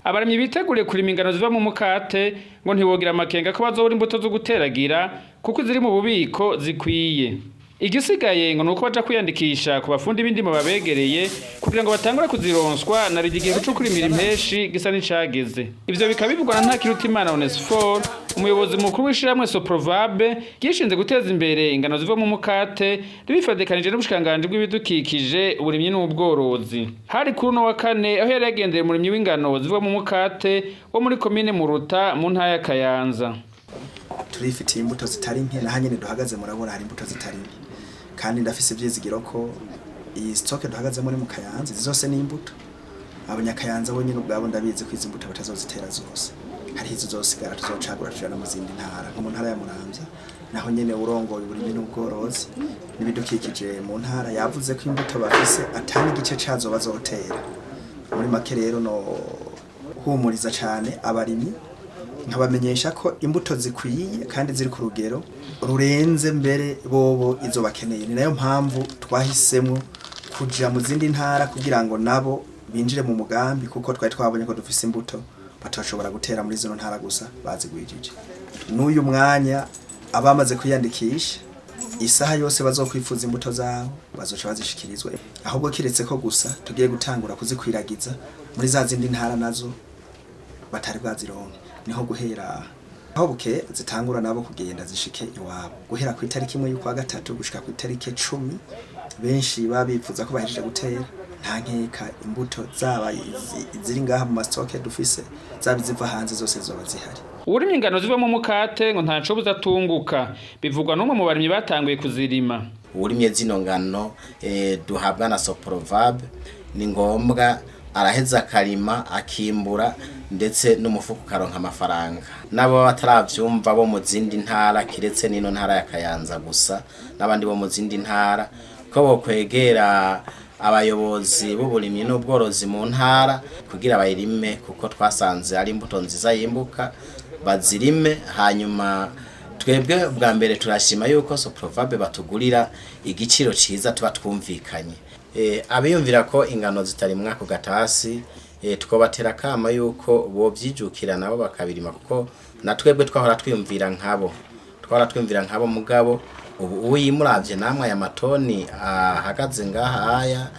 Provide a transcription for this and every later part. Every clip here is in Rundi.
Abarimyi biteguriye kurima ingano ziva mu mukate ngo ntibogira amakenga ko bazobura imbuto zo guteragira, kuko iziri mu bubiko zikwiye. Igisigaye ngo nuko baja kwiyandikisha ku bafundi b'indimo babegereye kugira ngo batangure kuzironswa na rigi igihe co kurimira impeshi gisa n'icageze. Ivyo bikaba bivugwa na Ntakirutimana Onesphore, umuyobozi mukuru w'ishirahamwe Soprovabe ryishinze guteza imbere ingano ziva mu mukate, ribifadikanije n'ubushikiranganji bw'ibidukikije, uburimyi n'ubworozi. Hari kuri uno wa kane aho yari yagendeye umurimyi w'ingano ziva mu mukate wo muri komine Muruta mu ntara ya Kayanza. Turifitiye imbuto zitari nke, naho nyene duhagaze murabona hari imbuto zitari nke, kandi ndafise ivyizigiro ko iyi stock duhagazemo ni mu Kayanza, izi zose ni imbuto. Abanyakayanza bo nyene ubwabo ndabizi ko izi mbuto batazozitera zose, hariho izo zosigara tuzocagura tujana mu zindi ntara, nko mu ntara ya Muramvya. Naho nyene urongoye uburimyi n'ubworozi n'ibidukikije mu ntara yavuze ko imbuto bafise atani igice cazo bazotera. Muri make rero, no humuriza cane abarimyi nkabamenyesha ko imbuto zikwiye kandi ziri ku rugero rurenze mbere bobo izo bakeneye. Ni nayo mpamvu twahisemo kuja mu zindi ntara kugira ngo nabo binjire mu mugambi, kuko twari twabonye ko dufise imbuto batashobora gutera muri zino ntara gusa bazigwijije. N'uyu mwanya abamaze kwiyandikisha, isaha yose bazokwifuza imbuto zabo bazoca bazishikirizwa, ahubwo kiretse ko gusa tugiye gutangura kuzikwiragiza muri za zindi ntara nazo batari bwazironke. Niho guhera aho buke zitangura nabo kugenda zishike iwabo guhera ku itariki 1 y'ukwa gatatu gushika ku itariki 10. Benshi babifuza ko bahejeje gutera, nta nkeka imbuto zaba iziri ngaha mu ma stock dufise, zaba iziva hanze, zose zoba zihari. Uwurimye ingano ziva mu mukate ngo ntaco buzatunguka, bivugwa n'umwe mu barimyi batanguye kuzirima. Uwurimye zino ngano duhabwa na Soprovabe, ni ngombwa araheza akarima akimbura, ndetse n'umufuko ukaronka amafaranga. N'abo bataravyumva bo mu zindi ntara, kiretse n'ino ntara ya Kayanza gusa, n'abandi bo mu zindi ntara ko bokwegera abayobozi b'uburimyi n'ubworozi mu ntara kugira bayirime, kuko twasanze ari imbuto nziza yimbuka. Bazirime. Hanyuma twebwe bwa mbere turashima yuko Soprovabe batugurira igiciro ciza tuba twumvikanye. Abiyumvira ko ingano zitarimwa ku gatasi, twobatera kama yuko bovyijukira nabo bakabirima, kuko na twebwe twahora twiyumvira nkabo, twahora twiyumvira nkabo. Mugabo ubu uyimuravye namwe aya matoni ahagaze ngaha aya,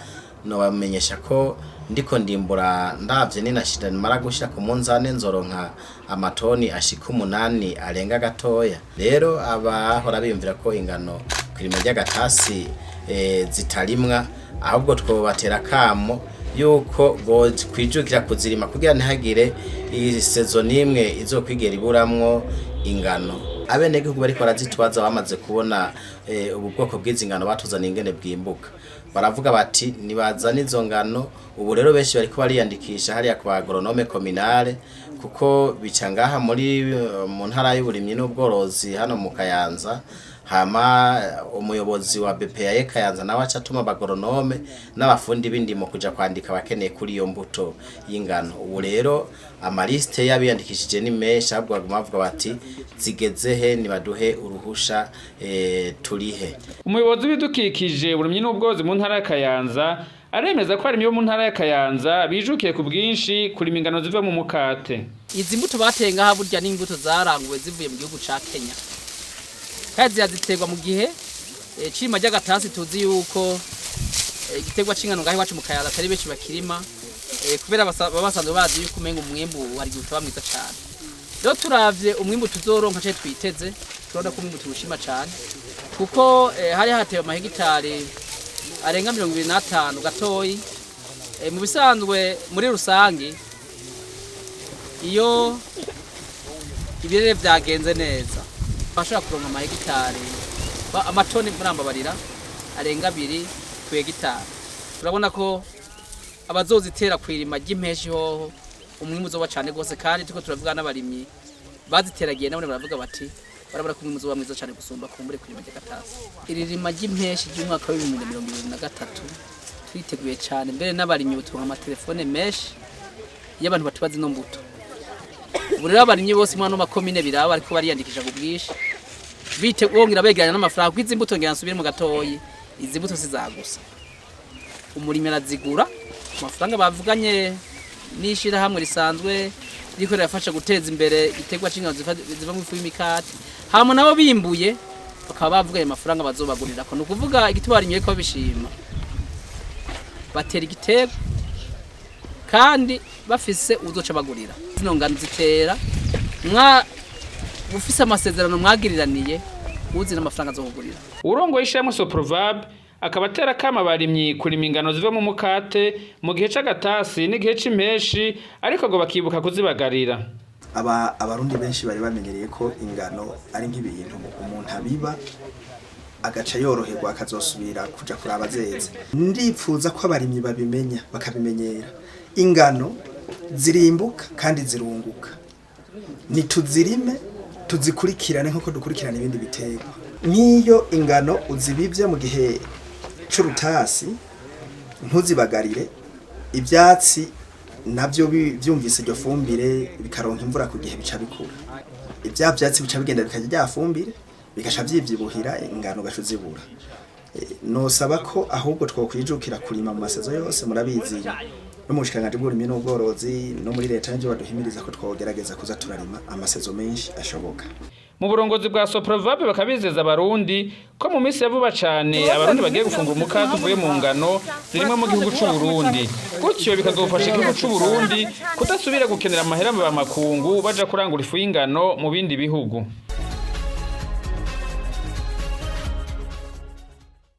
nobamenyesha ko ndiko ndimbura ndavye ninashira nimara gushira ku munzane nzoronka amatoni ashika 8 arenga gatoya. Rero abahora biyumvira ko ingano kwirima ry'agatasi zitarimwa, ahubwo twobatera kamo yuko bokwijukira kuzirima kugira ntihagire isezo n'imwe izokwigera iburamwo ingano. Abenegihugu bariko barazitwaza bamaze kubona ubu bwoko bw'izi ngano batuzaniye ingene bwimbuka, baravuga bati nibazana izo ngano. Ubu rero benshi bariko bariyandikisha hariya ku agronome communale, kuko bica ngaha muri mu ntara y'uburimyi n'ubworozi hano mu Kayanza. Hama umuyobozi wa BPA Kayanza nawe aca atuma abagoronome n'abafundi b'indimo kuja kwandika abakeneye kuri iyo mbuto y'ingano. Ubu rero amaliste y'abiyandikishije ni menshi, ahubwo baguma bavuga bati zigeze he, nibaduhe uruhusha turihe. Umuyobozi w'ibidukikije, uburimyi n'ubworozi mu ntara ya Kayanza aremeza ko abarimyi bo mu ntara ya Kayanza bijukiye ku bwinshi kurima ingano ziva mu mukate. Izi mbuto bateye ngaha burya ni imbuto zaranguwe zivuye mu gihugu ca Kenya, kandi ziraziterwa mu gihe c'irima ry'agatasi. Tuzi yuko igiterwa c'ingano ngaha iwacu mu Kayanza atari benshi bakirima, kubera baba basanzwe bazi yuko umenga umwimbu hari igihe utaba mwiza cane. Rero turavye umwimbu tuzoronka canke twiteze, turabona ko umwimbu tuwushima cane, kuko hari hatewe amahegitari arenga 25 gatoyi. Mu bisanzwe muri rusangi, iyo ibirere vyagenze neza, bashobora kuronka amahegitari amatoni, murambabarira, arenga 2 ku hegitari. Turabona ko abazozitera kwirima ry'impeshi hoho umwimbu uzoba cane gose, kandi turiko turavuga n'abarimyi baziteragiye, nabone baravuga bati barabona ko umwimbu uzoba mwiza cane gusumba kumbure kwirima ry'agatasi. Iri rima ry'impeshi ry'umwaka wa 2023 twiteguye cane, mbere n'abarimyi buturonka amatelefone menshi y'abantu batubaza ino mbuto. Ubu rero abarimyi bose mu ano makomine biraba ariko bariyandikisha ku bwinshi, bite bongera begeranya n'amafaranga, kuko izi mbuto, ngira nsubire mu gatoyi, izi mbuto sizagusa. Umurimyi arazigura ku mafaranga bavuganye. N'ishirahamwe risanzwe ririko rirafasha guteza imbere igiterwa c'ingano ziva mu ifu y'imikate, hama nabo bimbuye bakaba bavuga ayo mafaranga bazobagurirako. Ni ukuvuga igituma abarimyi bariko babishima, batera igiterwa kandi bafise uwuzoca bagurira. Zino ngano zitera mwa ufise amasezerano mwagiriraniye, uzi n'amafaranga azokugurira. Uwurongoye ishirahamwe Soprovab akaba atera akamo abarimyi kurima ingano ziva mu mukate mu gihe c'agatasi n'igihe c'impeshi, ariko ngo bakibuka kuzibagarira. Aba Abarundi benshi bari bamenyereye ko ingano ari nk'ibintu umuntu abiba agaca yoroherwa, akazosubira kuja kuraba zeze. Ndipfuza ko abarimyi babimenya, bakabimenyera. Ingano zirimbuka kandi zirunguka, nituzirime, tuzikurikirane nk'uko dukurikirana ibindi biterwa. Nk'iyo ingano uzibivye mu gihe c'urutasi ntuzibagarire, ibyatsi nabyo byumvise iryo fumbire, bikaronka imvura ku gihe, bica bikura. Ibya byatsi bica bigenda bikarya rya fumbire, bigaca vyivyibuhira, ingano ugaca uzibura. Nosaba ko ahubwo twokwijukira kurima mu masaison yose. Murabizi, no mu bushikiranganji bw'uburimyi n'ubworozi no muri leta nivyo baduhimiriza, ko twogerageza kuza turarima amasaison menshi ashoboka. Mu burongozi bwa Soprovabe bakabizeza Abarundi ko mu minsi ya vuba cane Abarundi bagiye gufungura umukate uvuye mu ngano zirimwe mu gihugu c'u Burundi, gutyo bikazofasha igihugu c'u Burundi kudasubira gukenera amahera mu makungu baja kurangura ifu y'ingano mu bindi bihugu.